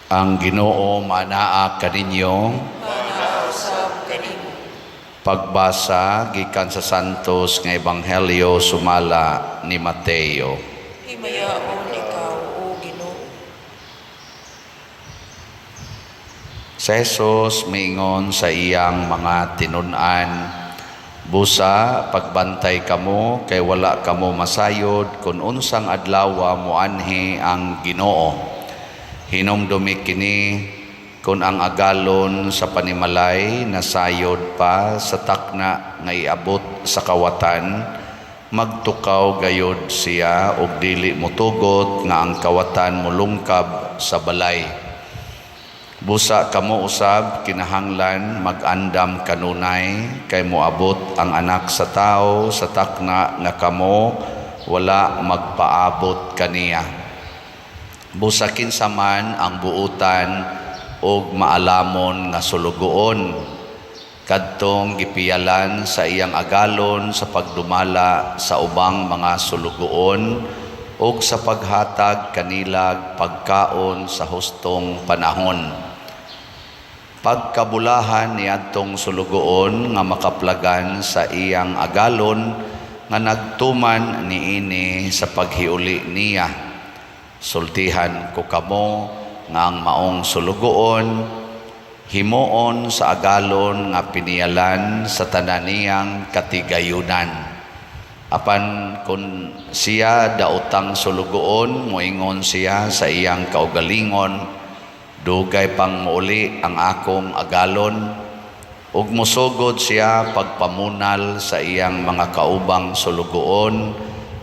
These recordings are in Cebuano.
Ang Ginoo manaa kaninyo. Usab kanimo. Pagbasa gikan sa Santos nga Ebanghelyo sumala ni Mateo. Himayaon ikaw, o Ginoo. Si Jesus miingon sa iyang mga tinun-an, "Busa pagbantay kamo kay wala kamo masayod kung unsang adlaw moanhi ang Ginoo. Hinumdumi kini, kung ang agalon sa panimalay nasayod pa sa takna nga iabot sa kawatan, magtukaw gayod siya og dili motugot nga ang kawatan molungkab sa balay. Busa kamo usab kinahanglan mag-andam kanunay kay moabot ang Anak sa Tawo sa takna nga kamo wala magpaabot kaniya. Busa kinsa man ang buutan og maalamon nga sulugoon, kadtong gipiyalan sa iyang agalon sa pagdumala sa ubang mga sulugoon ug sa paghatag kanilag pagkaon sa hustong panahon. Pagkabulahan niadtong sulugoon nga makaplagan sa iyang agalon nga nagtuman niini sa paghiuli niya. Sultihan ko kamo nga ang maong sulugoon himuon sa agalon nga piniyalan sa tanan niyang katigayunan. Apan kung siya daotang sulugoon, moingon siya sa iyang kaugalingon, 'Dugay pang muuli ang akong agalon,' ug mosugod siya pagpamunal sa iyang mga kaubang sulugoon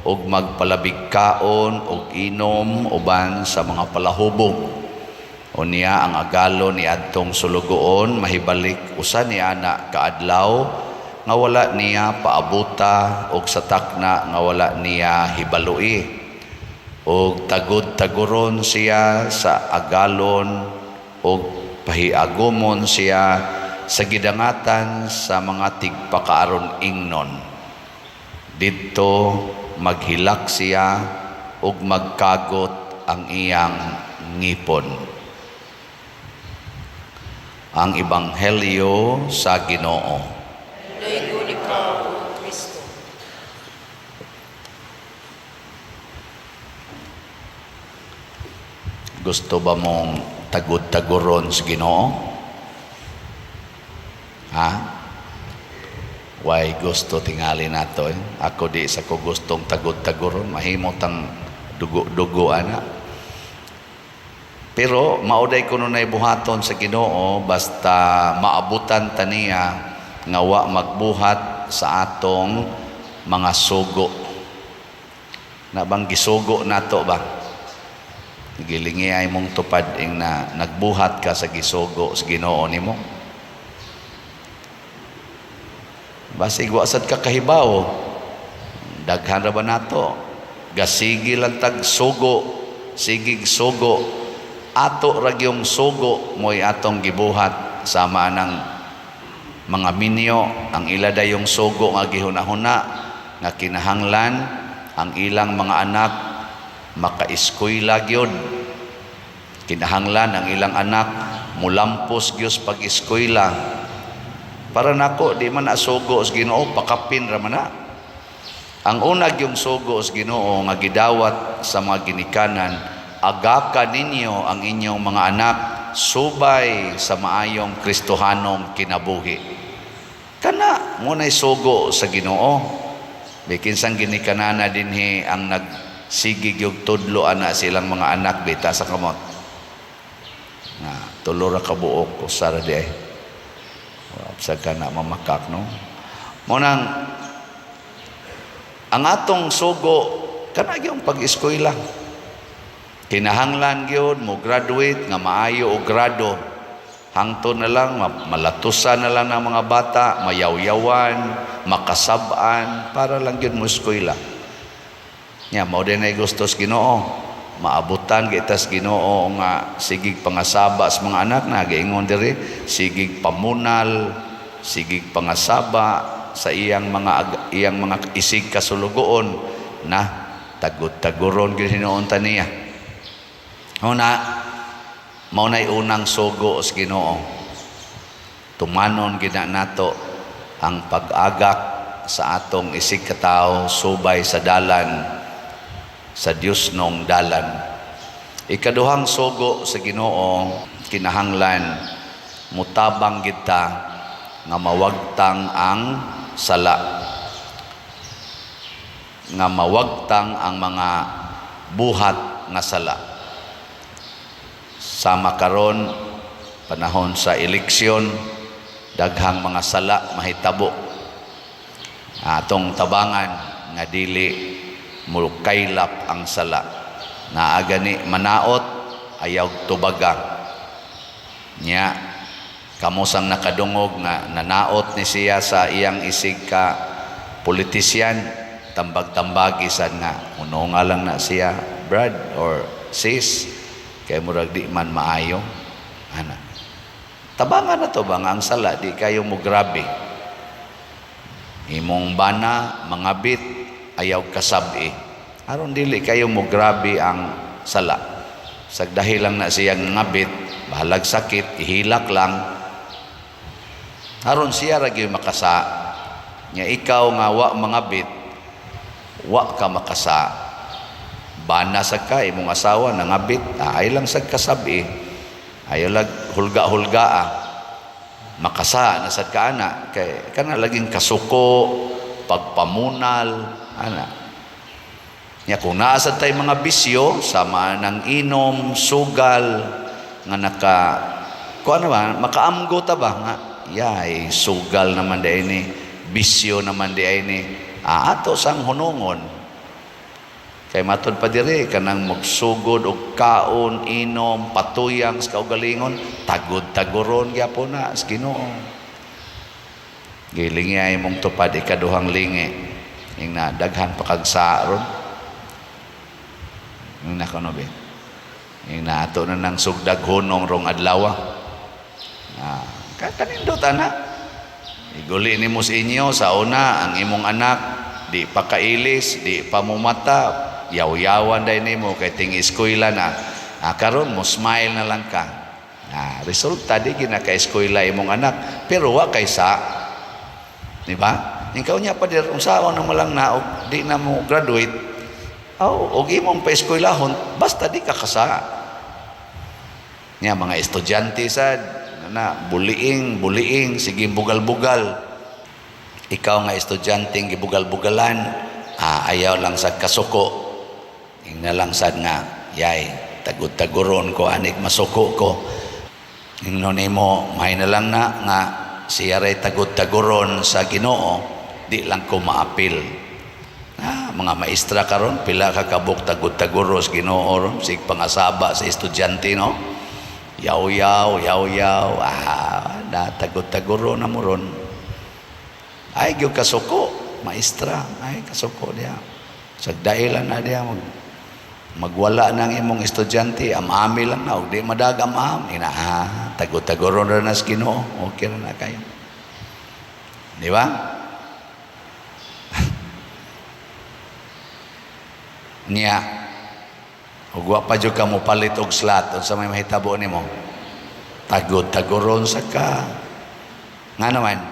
ug magpalabig kaon ug inom uban sa mga palahubog. Unya ang agalon ni adtong sulugoon mahibalik usa ni ana kaadlaw nga wala niya paabuta og sa takna nga wala niya hibalui. Og tagud-taguron siya sa agalon og pahiagumon siya sa gidangatan sa mga tigpakaaron ingnon. Didto maghilak siya ug magkagot ang iyang ngipon." Ang Ebanghelyo sa Ginoo. Daygon ikaw, O Kristo. Gusto ba mong tagud-taguron sa Ginoo? Ha? Why gusto tingali nato eh? Ako di sa ko gustong tagud-taguron, mahimo tang dugo-dugo ana. Pero mao day kuno nay buhaton sa Ginoo basta maabutan ta niya nga wa magbuhat sa atong mga sugo. Na bang gisugo nato ba? Gilingi ay mong tupad ing na nagbuhat ka sa gisugo sa Ginoo nimo. Basig wa sad ka kahibaw. Daghan ra ba nato? Gasigi lang tag sugo, sigig sugo. Ato ra gyung sugo mo'y atong gibuhat sama nang mga minyo, ang ila dayong sugo nga gihuna-huna nga kinahanglan ang ilang mga anak makaeskwela gyud. Kinahanglan ang ilang anak mulampos gyud sa pag-eskwela. Para nako di man asugo sa Ginoo, pakapin ra man na. Ang una gyung sugo sa Ginoo nga gidawat sa mga ginikanan, agaka ninyo ang inyong mga anak subay sa maayong Kristohanong kinabuhi. Kana mo nay sugo sa Ginoo. Bikin sang ginikanana dinhi ang nagsigig yung tudlo ana silang mga anak bita sa kamot. Nga tulo ra ka buok usa ra di ay. Sa ka na mamakak, no? Mo nang ang atong sugo kana gyung pag-eskwela. Kinahanglan gyud mo graduate nga maayo og grado. Hangtod na lang malatusan na lang ng mga bata, mayawyawan, makasab-an para lang gyud mo eskwela. Nya mao din ay gusto sa Ginoo. Maabutan gitas Ginoo nga sigig pangasaba sa mga anak na giingon diri, sigig pamunal, sigig pangasaba sa iyang mga isig kasulugoon na tagud-taguron gyud hinuon ta niya. Una, Mao nay unang sugo sa Ginoo. Tumanon gyud na nato ang pag-agak sa atong isig katawo subay sa dalan sa Diosnong dalan. Ikaduhang sugo sa Ginoo, kinahanglan mutabang kita nga mawagtang ang sala, nga mawagtang ang mga buhat nga sala. Sama karon, panahon sa eleksyon, daghang mga sala mahitabo. Atong tabangan nga dili mukaylap ang sala. Naa gani manaot, ayaw tubaga nya. Kamo sang nakadungog nga nanaot ni siya sa iyang isig ka politisyan, tambag-tambagi sad nga uno nga lang na siya, brad or sis, kay murag di man maayo ana. Tabangan na to ba nga ang sala di kayo mo grabe. Imong bana mangabit, ayaw kasabi aron dili kayo mo grabe ang sala. Sagdahi lang na siyang ngabit, bahalag sakit, ihilak lang aron siya ra gyud makasa nya. Ikaw nga wa mangabit, wa ka makasa. Bana sa ka, imong asawa nangabit, ay lang sad kasabi, ayaw lag hulga-hulga ah. Makasa na sad ka ana kay kana laging kasuko, pagpamunal ana nya. Kung naa sad tay mga bisyo sama ng inom, sugal, nga naka kuan ba, makaamgo ta ba nga yay, sugal naman di ni, bisyo naman di ni, ato sang hunungon. Kay matud pa diri, kanang magsugod og kaon, inom, patuyang sa kaugalingon, tagod-taguron gyapon na sa Ginoo. Gilingi ay mong tupad ikaduhang lingi. Ing na daghan pa kag ron. Ing na kuno be. Ing na ato na nang sugdag hunong rong adlaw. Ah, kanindot ana. Iguli nimo sa inyo sa una ang imong anak di pa kailis, di pa mumata, yaw-yawan day nimo kay ting eskwela na. Ah, karon mo smile na lang ka. Ah, resulta di ginaka-eskwela imong anak, pero wa kay sa. Di ba? Ikaw niya pa dir unsaon na mo lang na og di na mo graduate. Aw, og imong pa-eskwelahon basta di ka kasa. Nya mga estudyante sad na buliing, buliing, sige bugal-bugal. Ikaw nga estudyante gibugal-bugalan, ayaw lang sa kasuko. Ingna lang sad nga, yay, tagud-taguron ko anig masuko ko. Ingno nimo, may na lang na nga siya ray tagud-taguron sa Ginoo, di lang ko maapil. Ah, mga maestra karon pila ka kabuk tagud-taguro sa Ginoo ron, sig pangasaba sa estudyante, no? Yaw-yaw, yaw-yaw, na tagud-taguro na mo ron. Ay, gyud kasuko, maestra, ay kasuko diya. Sagdailan na diya, magwala ng imong estudyante, amami lang na, og di madag am-am. Ina, tagud-taguro na na sa Ginoo, okay na na kayo. Di ba? Niya, ug wa pa jud ka mo palit og slot, unsa may mahitabo nimo? Tagod-taguron sa ka. Nga naman,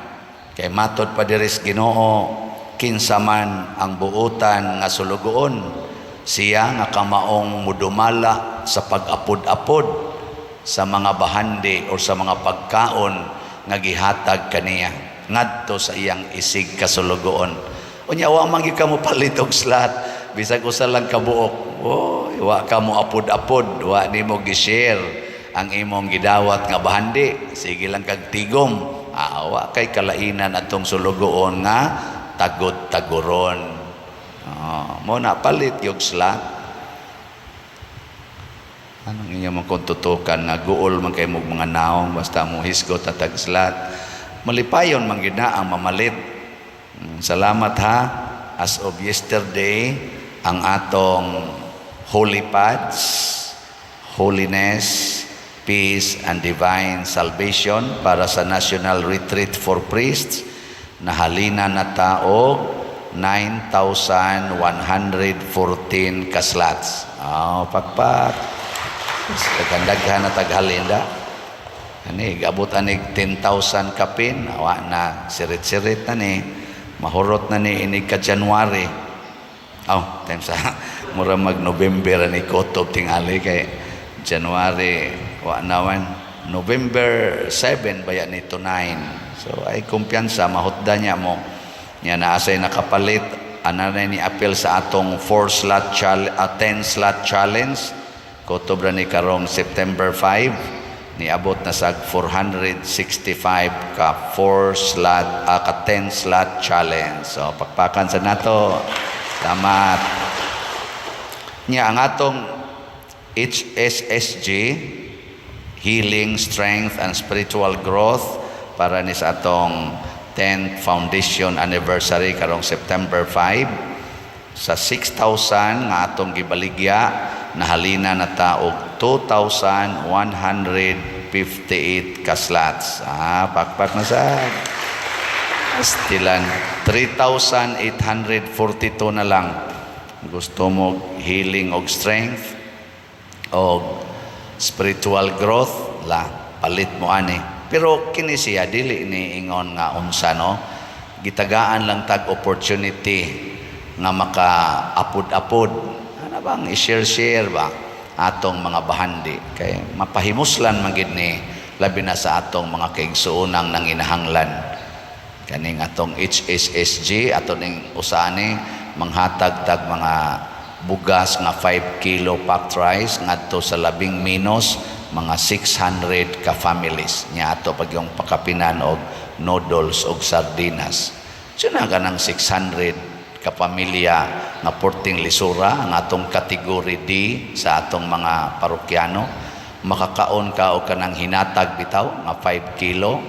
kay matod pa diri sa Ginoo, kinsa man ang buotan nga sulugoon, siya nga kamaong mudumala sa pag-apod-apod sa mga bahandi o sa mga pagkaon nga gihatag kaniya ngadto sa iyang isig kasulugoon. Unya wa man gyud ka mo palit og slot, bisag usa lang ka buok. Oh, wa ka mo apod-apod, wa nimo gi-share ang imong gidawat nga bahandi, sige lang kag tigom. Wa kay kalainan atong sulugoon nga tagod-taguron. Oh, mo na palit yung slot. Anong inyo man kung tutukan nga guol man kay mog mga naong basta mo hisgot at tag slot. Malipayon man gyud na ang mamalit. Salamat ha. As of yesterday, ang atong Holy Pads, Holiness, Peace and Divine Salvation para sa National Retreat for Priests, nahalina na tao 9,114 ka slots. Oh, pakpak. Daghan-daghan na taghalin da. Ani abot anig 10,000 kapin, awa na sirit-sirit na ni, mahurot na ni inig ka January. Oh, time sa mura mag November ani kutob tingali kay January wa naman, November 7 baya nito 9. So ay kumpiyansa mahutda niya mo. Nya naa say nakapalit ana na ni appeal sa atong 4 slot challenge, 10 slot challenge. Kutob ra ni karong September 5, niabot na sa 465 ka 4 slot, ka 10 slot challenge. So pakpakan sa nato. Salamat. Nya ang atong HSSG, Healing, Strength and Spiritual Growth, para ni sa atong 10th Foundation Anniversary karong September 5, sa 6,000 nga atong gibaligya, nahalina na ta og 2,158 ka slots. Ah, pakpak na sa Pastilan. 3,842 na lang. Gusto mo healing og strength og spiritual growth, la palit mo ani. Pero kini siya dili ni ingon nga unsa, no, gitagaan lang tag opportunity nga maka-apod-apod ana bang i-share-share ba atong mga bahandi kay mapahimuslan man gid ni, labi na sa atong mga kaigsuonang nanginahanglan. Kaning atong HSSG, ato ning usani manghatag tag mga bugas nga 5 kilo packed rice ngadto sa labing menos mga 600 ka families nya ato pag yung pakapinan og noodles og sardinas. So na kanang 600 ka pamilya nga porting lisura ang atong category D sa atong mga parokyano, makakaon ka og kanang hinatag bitaw nga 5 kilo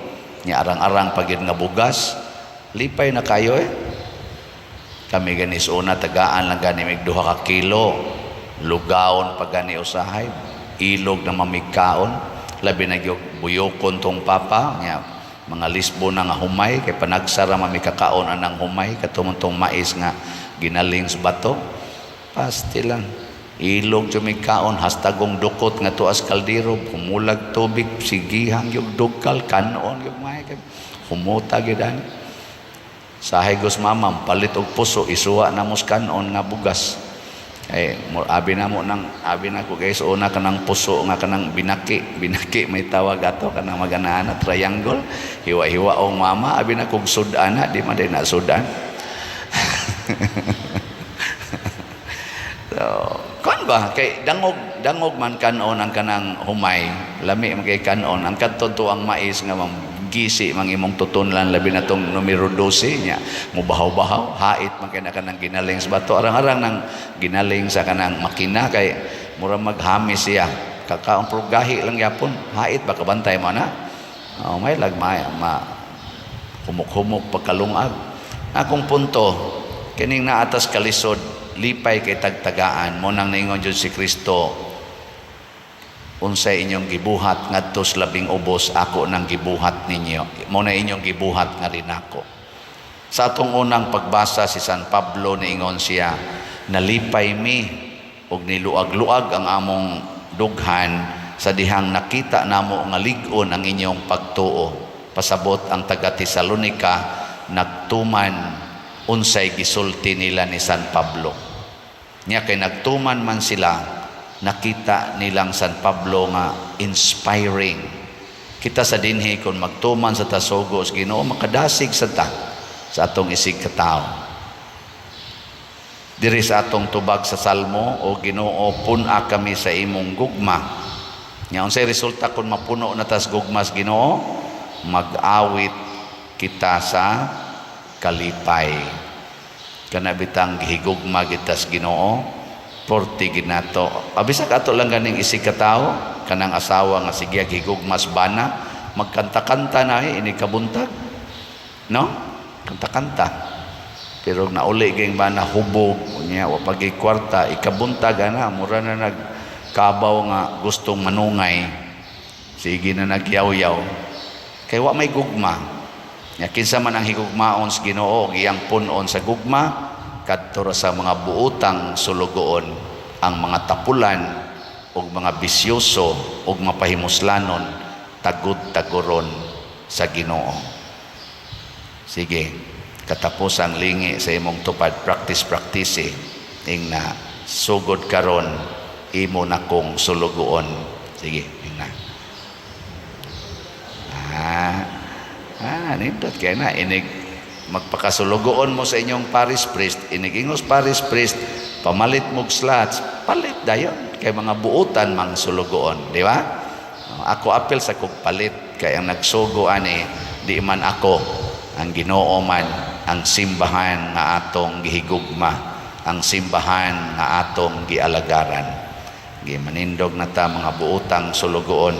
nya arang-arang pagid nga bugas, lipay na kayo eh. Kami gani sa una, tagaan lang gani mig 2 ka kilo, lugawon pa gani usahay, ilog na mamigkaon, labi na gyud buyokon tong papa nya mga lisbo na nga humay kay panagsara mamikakaon anang humay katumong tong mais nga ginaling sa bato. Pasti lang ilog jumigkaon hastagong dukot nga tuas kaldero, humulag tubig, sigihang yung dugkal kanon yung may humuta gyud ani. Sahay gos mama palit og puso, isuwa na mos kanon nga bugas. Ay mo abi na mo nang abi na ko guys una kanang puso nga kanang binaki binaki may tawag ato kanang maganahan na triangle, hiwa-hiwa og mama, abi na kog sudan na di man day na sudan. So kon ba kay dangog dangog man kanon ang kanang humay, lami man kay kanon ang kadto to ang mais nga gisi mang imong tutunlan, labi na tong numero 12 nya mubahaw-bahaw, hait man kay na kanang ginaling sa bato, arang-arang nang ginaling sa kanang makina kay mura maghamis siya kakaon pero gahi lang yapon, hait ba, kabantay mo na. Oh, may lag ma, ma humok-humok pagkalungag. Akong punto, kining naatas kalisod, lipay kay tagtagaan mo nang ningon jud si Kristo, "Unsay inyong gibuhat ngadto sa labing ubos, ako nang gibuhat ninyo, mo na inyong gibuhat nga rin ako." Sa atong unang pagbasa, si San Pablo niingon siya, "Nalipay mi og niluag-luag ang among dughan sa dihang nakita namo nga lig-on ang inyong pagtuo." Pasabot ang taga Tesalonika nagtuman unsay gisulti nila ni San Pablo. Nya kay nagtuman man sila, nakita nilang San Pablo nga inspiring. Kita sa dinhi, kung magtuman sa tasugos Ginoo, makadasig sa ta sa atong isig katawo. Diri sa atong tubag sa Salmo, "O Ginoo, pun-a kami sa imong gugma." Nya unsay resulta kung mapuno na tas gugma sa Ginoo? Mag-awit kita sa kalipay. Kana bitang gihigugma kita sa Ginoo, porti ginato. Abisag ato lang ganing isig katawo, kanang asawa nga sige gihigugma sa bana, magkanta-kanta na eh, ini kabuntag. No? Kanta-kanta. Pero nauli ging bana, hubog, unya wa pagi kwarta, ikabuntag ana mura na nagkabaw nga gustong manungay. Sige na nagyaw-yaw. Kay wa may gugma. Nya kinsa man ang higugmaon sa Ginoo ug iyang pun-on sa gugma, kadto ra sa mga buotang sulugoon, ang mga tapulan. ug mga bisyoso ug mapahimuslanon, tagud-taguron sa Ginoo. Sige, katapos ang lingi sa imong tupad, practice practice ing na sugod karon, imo na kong sulugoon. Sige, ing na. Ah, nindot kay na inig magpakasulugoon mo sa inyong parish priest, inig ingos parish priest, pamalit mog slots, palit dayon kay mga buutan mang sulugoon, di ba? Ako apil sa kog palit kay ang nagsugo ani di man ako, ang Ginoo man, ang simbahan nga atong gihigugma, ang simbahan nga atong gialagaran. Gimanindog na ta, mga buutang sulugoon.